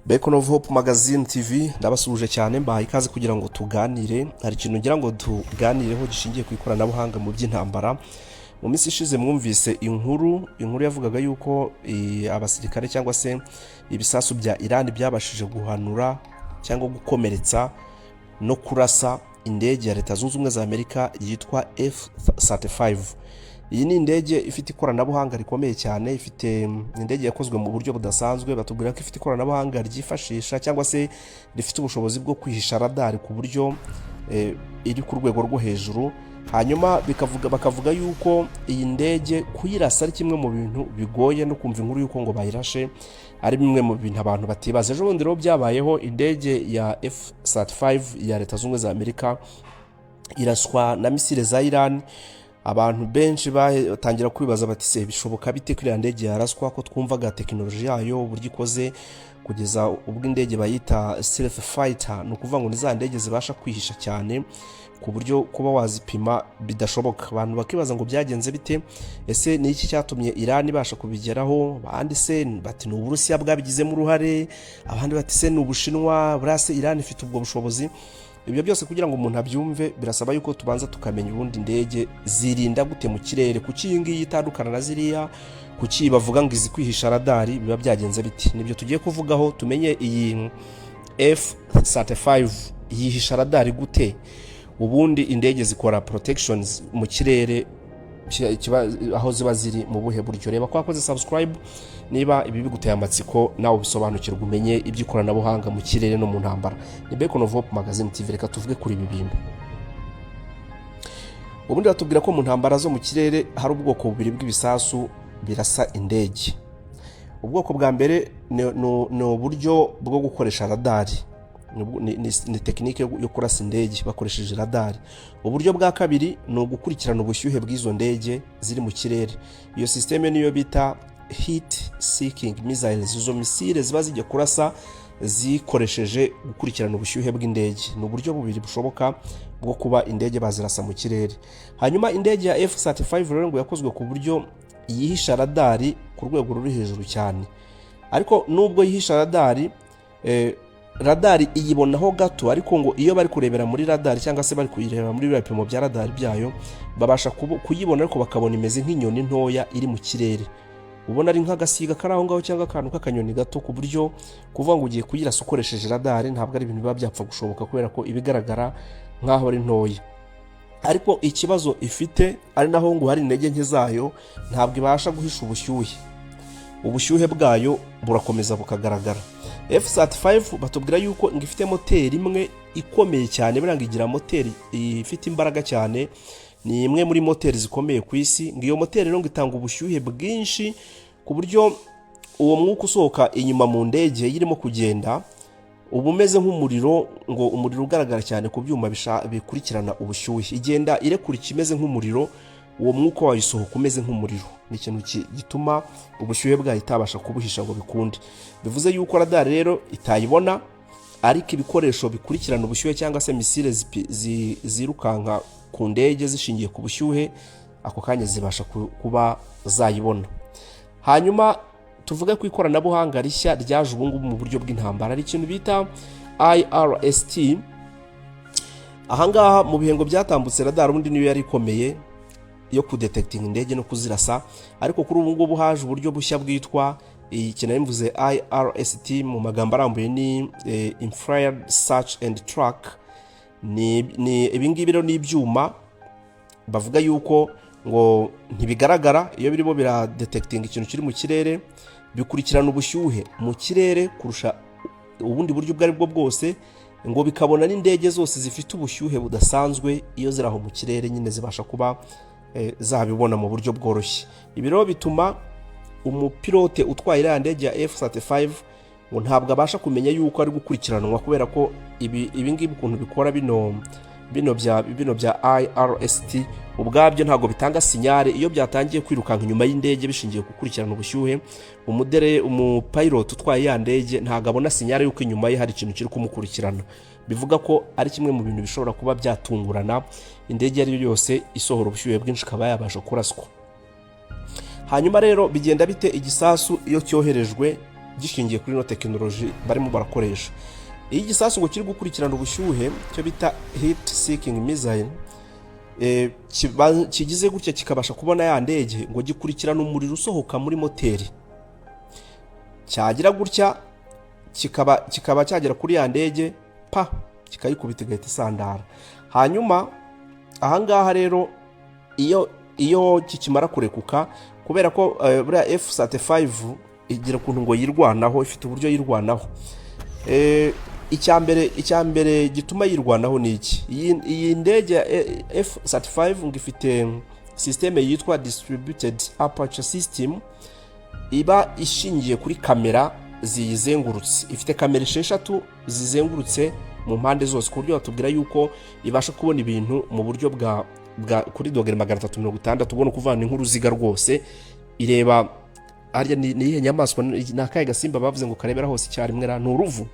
Beacon of Hope Magazine TV, ndabasuhuje cyane, mbahaye ikaze kugira ngo tuganire. Hari ikintu ngira ngo tuganireho gishingiye ku ikoranabuhanga mu by'intambara. Mu minsi ishize mwumvise inkuru yavugaga yuko abasirikare cyangwa se ibisasu bya Iran byabashije guhanura cyangwa gukomeretsa no kurasa indege ya Leta Zunze Ubumwe za Amerika yitwa F-35. Iyi ni indege ifite ikoranabuhanga rikomeye cyane, ifite indege yakozwe mu buryo budasanzwe. Batubwira ko ifite ikoranabuhanga ryifashisha cyangwa se rifite ubushobozi bwo kwihisha radari ku buryo iri ku rwego rwo hejuru. Hanyuma bakavuga yuko iyi ndege kuyirasa ari kimwe mu bintu bigoye, no kumva inkuru y'uko ngo bayirashe ari bimwe mu bintu abantu batibaza. Ejo bundi rero byabayeho, indege ya F-35 ya Leta Zunze Ubumwe za Amerika iraswa na misile za Iran. Abantu benshi batangira kwibaza bati: "Se bishoboka bite ko iriya ndege yaraswa, ko twumvaga tekinoloji yayo, uburyo ikoze, kugeza ubwo indege bayita stealth fighter?" Ni ukuvuga ngo ni za ndege zibasha kwihisha cyane ku buryo kuba wazipima bidashoboka. Abantu bakibaza ngo byagenze bite? Ese ni iki cyatumye Iran ibasha kubigeraho? Abandi se bati ni Uburusiya bwabigizemo uruhare, abandi bati se ni Ubushinwa? Buriya se Iran ifite ubwo bushobozi? Ibyo byose kugira ngo umuntu abyumve birasaba yuko tubanza tukamenya ubundi indege zirinda gute mu kirere, kuki iyi ngiyi itandukana na ziriya, kuki bavuga ngo izi kwihisha radari, biba byagenze biti? Nibyo tugiye kuvugaho, tumenye iyi F-35 yihisha radari gute, ubundi indege zikora protections mu kirere aho ziba ziri mu buhe buryo. Reba ko wakoze subscribe niba ibi biguteye amatsiko, nawe ubisobanukirwa, umenye iby'ikoranabuhanga mu kirere no mu ntambara. Ni Beacon of Hope Magazine TV. Reka tuvuge kuri ibi bintu. Ubundi batubwira ko mu ntambara zo mu kirere hari ubwoko bubiri bw'ibisasu birasa indege. Ubwoko bwa mbere ni uburyo bwo gukoresha radari. Ni tekinike yo kurasa indege bakoresheje radari. Uburyo bwa kabiri ni ugukurikirana ubushyuhe bw'izo ndege ziri mu kirere. Iyo sisiteme niyo bita heat seeking missiles. Izo misile ziba zijya kurasa zikoresheje gukurikirana ubushyuhe bw'indege. Ni uburyo bubiri bushoboka bwo kuba indege bazirasa mu kirere. Hanyuma indege ya F-35 rero ngo yakozwe ku buryo yihisha radari ku rwego ruri hejuru cyane. Ariko nubwo yihisha radari, radari iyibonaho gato, ariko ngo iyo bari kurebera muri radari cyangwa se bari kuyireba muri biriya bipimo bya radari byayo, babasha kuyibona, ariko bakabona imeze nk'inyoni ntoya iri mu kirere, ubona ari nk'agasiga kari aho ngaho cyangwa akantu k'akanyoni gato, ku buryo kuvuga ngo ugiye kuyirasa ukoresheje radari ntabwo ari ibintu biba byapfa gushoboka, kubera ko iba igaragara nk'aho ari ntoya. Ariko ikibazo ifite, ari naho ngo hari intege nke zayo, ntabwo ibasha guhisha ubushyuhe, ubushyuhe bwayo burakomeza bukagaragara. F-35 batubwira yuko ngo ifite moteri imwe ikomeye cyane. Buriya ngo igira moteri ifite imbaraga cyane, ni imwe muri moteri zikomeye ku isi. Ngo iyo moteri rero ngo itanga ubushyuhe bwinshi, ku buryo uwo mwuka usohoka inyuma mu ndege irimo kugenda uba umeze nk'umuriro, ngo umuriro ugaragara cyane ku byuma bikurikirana ubushyuhe. Igenda irekura ikimeze nk'umuriro, uwo mwuka wayisohoka umeze nk'umuriro. Ni ikintu gituma ubushyuhe bwayo itabasha kubuhisha ngo bikunde. Bivuze yuko radari rero itayibona, ariko ibikoresho bikurikirana ubushyuhe cyangwa se misile zirukanka ku ndege zishingiye ku bushyuhe, ako kanya zibasha kuba zayibona. Hanyuma tuvuge ku ikoranabuhanga rishya ryaje ubu ngubu mu buryo bw'intambara. Hari ikintu bita IRST. Ahangaha mu bihengo byatambutse, radar ubundi niyo yari ikomeye yo kudetectinga indege no kuzirasa, ariko kuri ubu ngubu haje uburyo bushya bwitwa iki nari mvuze, IRST. Mu magambo arambuye ni infrared search and track. Ni ibingibi rero ni ibyuma bavuga yuko ngo ntibigaragara iyo birimo biradetectinga ikintu kiri mu kirere, bikurikirana ubushyuhe mu kirere kurusha ubundi buryo ubwo ari bwo bwose, ngo bikabona n'indege zose zifite ubushyuhe budasanzwe. Iyo ziri aho mu kirere nyine zibasha kuba zabibona mu buryo bworoshye. Ibi rero bituma umupilote utwaye iriya ndege ya F-35 ngo ntabwo abasha kumenya yuko ari gukurikiranwa, kubera ko ibi ngibi ukuntu bikora, bino bya IRST ubwabyo ntabwo bitanga signal iyo byatangiye kwirukanka inyuma y'indege bishingiye gukurikirana ubushyuhe. Umupilot utwaye ya ndege ntabwo abona signal y'uko inyuma ye hari ikintu kiri kumukurikirana. Bivuga ko ari kimwe mu bintu bishobora kuba byatungurana, indege iyo ari yo yose isohora ubushyuhe bwinshi ikaba yabasha kuraswa. Hanyuma rero bigenda bite igisasu iyo cyoherejwe Gishingiye kuri ino tekinoloji barimo barakoresha, iyo igisasu ngo kiri gukurikirana ubushyuhe, cyo bita heat seeking missile, kigize gutya kikabasha kubona ya ndege, ngo gikurikirana umuriro usohoka muri moteri, cyagira gutya kikaba cyagera kuri ya ndege, pa, kikayikubita, igahita isandara. Hanyuma ahangaha rero, iyo kikimara kurekuka, kubera ko buriya F35 igira ukuntu ngo yirwanaho, ifite uburyo yirwanaho. Icya mbere gituma yirwanaho ni iki? Iyi ndege ya F35 ngo ifite système yitwa distributed aperture system, iba ishingiye kuri kamera ziyizengurutse. Ifite kamera 6 zizengurutse mu mpande zose, ku buryo batubwira yuko ibasha kubona ibintu mu buryo bwa kuri dogere 360. Ubona ukuvana nk'uruziga rwose ireba. Harya ni iyihe nyamaswa, ni akahe gasimba bavuze ngo karebera hose icyarimwe ra? Ni uruvu,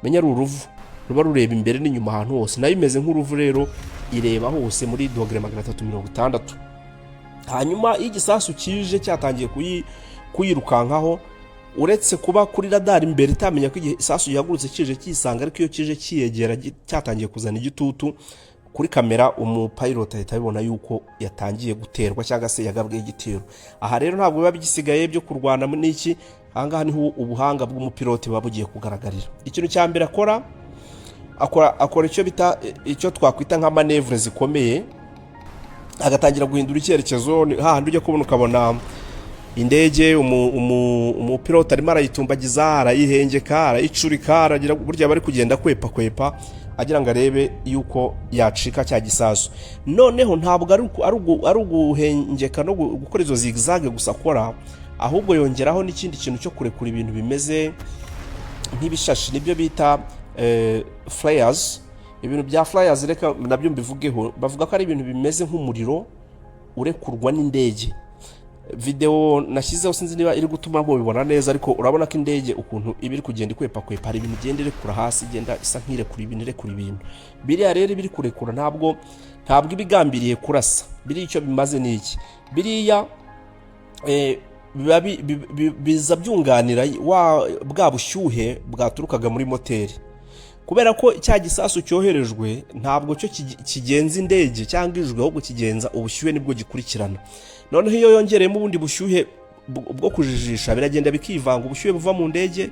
menya ari uruvu ruba rureba imbere n'inyuma ahantu hose. Nayo imeze nk'uruvu rero, ireba hose muri dogere 360. Hanyuma iyo igisasu kije cyatangiye kuyirukankaho, uretse kuba kuri radari imbere itamenya ko igisasu gihagurutse kije kisanga, ariko iyo kije kiyegera, cyatangiye kuzana igitutu kuri kamera, umupayiroti ahita abibona yuko yatangiye guterwa cyangwa se yagabweho igitero. Aha rero ntabwo biba bigisigaye byo kurwana n'iki. Ahangaha niho ubuhanga bw'umupiloti buba bugiye kugaragarira. Ikintu cya mbere akora icyo bita, icyo twakwita nka manœuvre zikomeye, agatangira guhindura icyerekezo. Ni hahandi ujya kubona ukabona indege umupiloti arimo arayitumbagiza, arayihengeka, arayicurika, aragira burya bari kugenda kwepa kwepa, agira ngo arebe yuko yacika cya gisasu. Noneho ntabwo ari uguhengeka no gukora izo zigzag gusa akora, ahubwo yongeraho n'ikindi kintu cyo kurekura ibintu bimeze nk'ibishashi, nibyo bita flares. Ibintu bya flares, reka nabyo mbivugeho. Bavuga ko ari ibintu bimeze nk'umuriro urekurwa n'indege. Videwo nashyizeho, sinzi niba iri gutuma mubibona neza, ariko urabona ko indege ukuntu iba iri kugenda ikwepa kwepa, hari ibintu igenda irekura hasi, igenda isa nk'irekura ibintu, irekura ibintu. Biriya rero iba iri kurekura ntabwo iba igambiriye kurasa. Biriya icyo bimaze ni iki? Biriya biba biza byunganira wa bwa bushyuhe bwaturukaga muri moteri, kubera ko cya gisasu cyoherejwe ntabwo cyo kigenza indege cyangwa ijwi, ahubwo kigenza ubushyuhe, nibwo gikurikirana. Noneho iyo yongereyemo ubundi bushyuhe bwo kujijisha, biragenda bikivanga, ubushyuhe buva mu ndege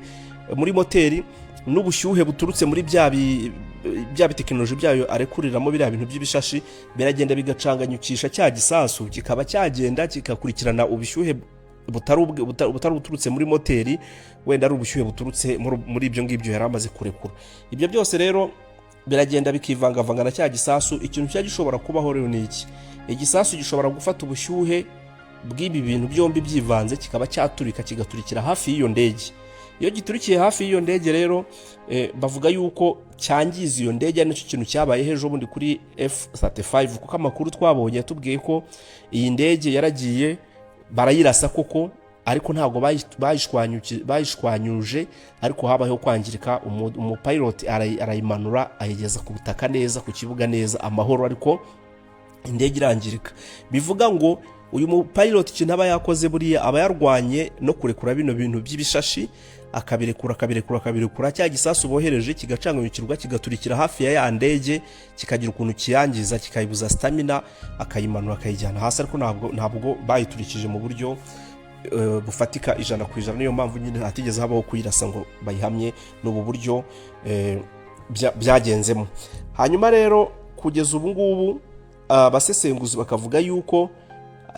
muri moteri n'ubushyuhe buturutse muri bya bitekinoloji byayo arekuriramo biriya bintu by'ibishashi, biragenda bigacanganyukisha cya gisasu, kikaba cyagenda kigakurikirana ubushyuhe butari ubuturutse muri moteri, wenda ari ubushyuhe buturutse muri ibyo ngibyo yari amaze kurekura. Ibyo byose rero biragenda bikivangavanga na cya gisasu. Ikintu cyari gishobora kubaho rero ni iki? Igisasu gishobora gufata ubushyuhe bw'ibi bintu byombi byivanze, kikaba cyaturika, kigaturikira hafi y'iyo ndege. Iyo giturikiye hafi y'iyo ndege rero, bavuga yuko cyangiza iyo ndege. Ari nacyo kintu cyabaye ejo bundi kuri F35, kuko amakuru twabonye yatubwiye ko iyi ndege yaragiye barayirasa koko, ariko ntabwo bayishwanyuje, ariko habayeho kwangirika. Umupilot arayimanura, ayigeza ku butaka neza, ku kibuga neza amahoro, ariko indege irangirika. Bivuga ngo uyu mupilot ikintu aba yakoze buriya, aba yarwanye no kurekura bino bintu by'ibishashi, akabirekura, akabirekura, akabirekura, cya gisasu bohereje kigacanganyukirwa, kigaturikira hafi ya ya ndege, kikagira ukuntu kiyangiza, kikayibuza stamina, akayimanura, akayijyana hasi. Ariko ntabwo bayiturikije mu buryo bufatika 100%. Niyo mpamvu nyine hatigeze habaho kuyirasa ngo bayihamye. Ni ubu buryo byagenzemo. Hanyuma rero kugeza ubu ngubu, abasesenguzi bakavuga yuko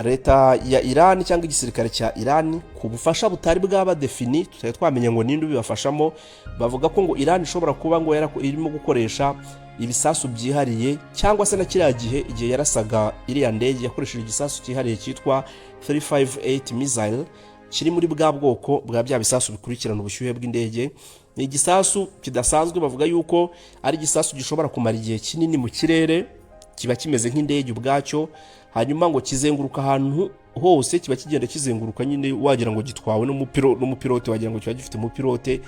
leta ya Irani cyangwa igisirikare cya Irani, ku bufasha butari bwaba défini, tutari twamenya ngo ninde ubibafashamo, bavuga ko ngo Irani ishobora kuba ngo irimo gukoresha ibisasu byihariye, cyangwa se na kiriya gihe igihe yarasaga iriya ndege yakoresheje igisasu cyihariye cyitwa 358 missile, kiri muri bwa bwoko bwa bya bisasu bikurikirana ubushyuhe bw'indege. Ni igisasu kidasanzwe. Bavuga yuko ari igisasu gishobora kumara igihe kinini mu kirere, kiba kimeze nk'indege ubwacyo. Hanyuma ngo kizenguruka ahantu hose, kiba kigenda kizenguruka nyine wagira ngo gitwawe n'umupilote, wagira ngo kiba gifite umupilote.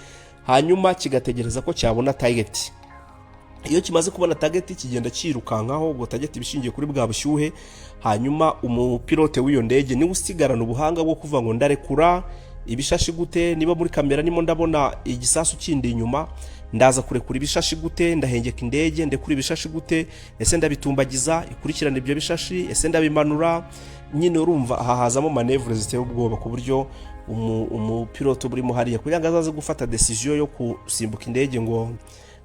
Hanyuma kigategereza ko cyabona target. Iyo kimaze kubona target, kigenda cyirukankaho. Ubwo target iba ishingiye kuri bwa bushyuhe. Hanyuma umupilote w'iyo ndege niwe usigarana ubuhanga bwo kuvuga ngo ndarekura. Ibishashi gute? Niba muri kamera nimo ndabona igisasu kindi inyuma, ndaza kurekura ibishashi gute? Ndahengeka indege, ndekura ibishashi gute? Ese ndabitumbagiza ikurikirana ibyo bishashi? Ese ndabimanura? Nyine urumva aha hazamo manœuvre ziteye ubwoba, ku buryo umupilote uba urimo hariya, kugira ngo azaze gufata décision yo gusimbuka indege ngo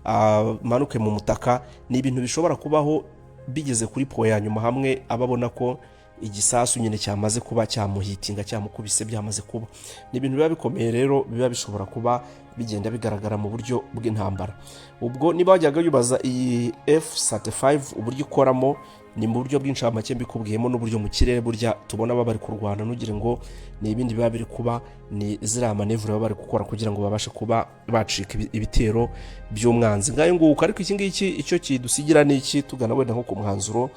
amanuke mu mutaka, ni ibintu bishobora kubaho bigeze kuri point ya nyuma, hamwe aba abona ko igisasu nyine cyamaze kuba cyamuhitinga, cyamukubise, byamaze kuba. Ni ibintu biba bikomeye rero, biba bishobora kuba bigenda bigaragara mu buryo bw'intambara. Ubwo niba wajyaga wibaza iyi F35 uburyo ikoramo, ni mu buryo bw'incamake mbikubwiyemo, n'uburyo mu kirere burya tubona baba bari kurwana, ntugire ngo ni ibindi biba biri kuba, ni ziriya manœuvre baba bari gukora kugira ngo babashe kuba bacika ibitero by'umwanzi. Ngayo nguko. Ariko iki ngiki icyo kidusigira ni iki, tugana wenda nko ku mwanzuro,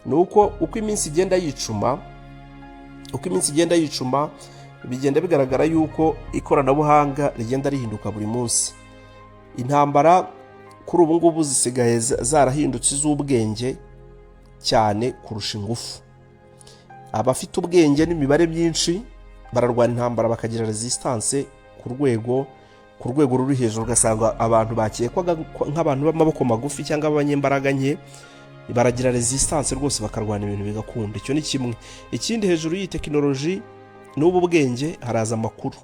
ni uko uko iminsi igenda yicuma, uko iminsi igenda yicuma, bigenda bigaragara yuko ikoranabuhanga rigenda rihinduka buri munsi. Intambara kuri ubu ngubu zisigaye zarahindutse iz'ubwenge cyane kurusha ingufu. Abafite ubwenge n'imibare myinshi bararwana intambara, bakagira resistance ku rwego ruri hejuru, ugasanga abantu bakekwaga nk'abantu b'amaboko magufi cyangwa b'abanyembaraga nke baragira resistance rwose, bakarwana ibintu bigakunda. Icyo ni kimwe. Ikindi, hejuru y'iyi tekinoloji n'ubu bwenge, haraza amakuru.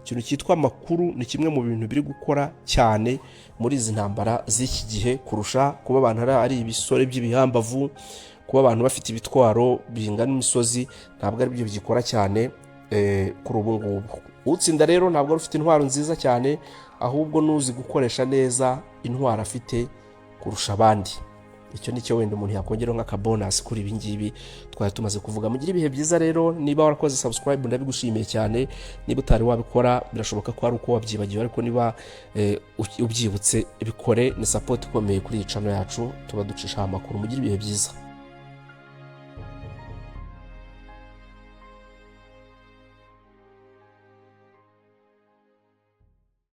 Ikintu cyitwa amakuru ni kimwe mu bintu biri gukora cyane muri izi ntambara z'iki gihe, kurusha kuba abantu ari ibisore by'ibihambavu, kuba abantu bafite ibitwaro bingana imisozi. Ntabwo ari byo bigikora cyane kuri ubu ngubu. Utsinda rero ntabwo ari ufite intwaro nziza cyane, ahubwo n'uzi gukoresha neza intwaro afite kurusha abandi. Icyo ni cyo wenda umuntu yakongeraho nk'akabonus kuri ibi ngibi twari tumaze kuvuga. Mugire ibihe byiza rero. Niba warakoze subscribe, ndabigushimiye cyane. Niba utari wabikora, birashoboka ko ari uko wabyibagiwe, ariko niba ubyibutse, bikore. Ni support ikomeye kuri iyi channel yacu tuba ducishaho amakuru. Mugire ibihe byiza.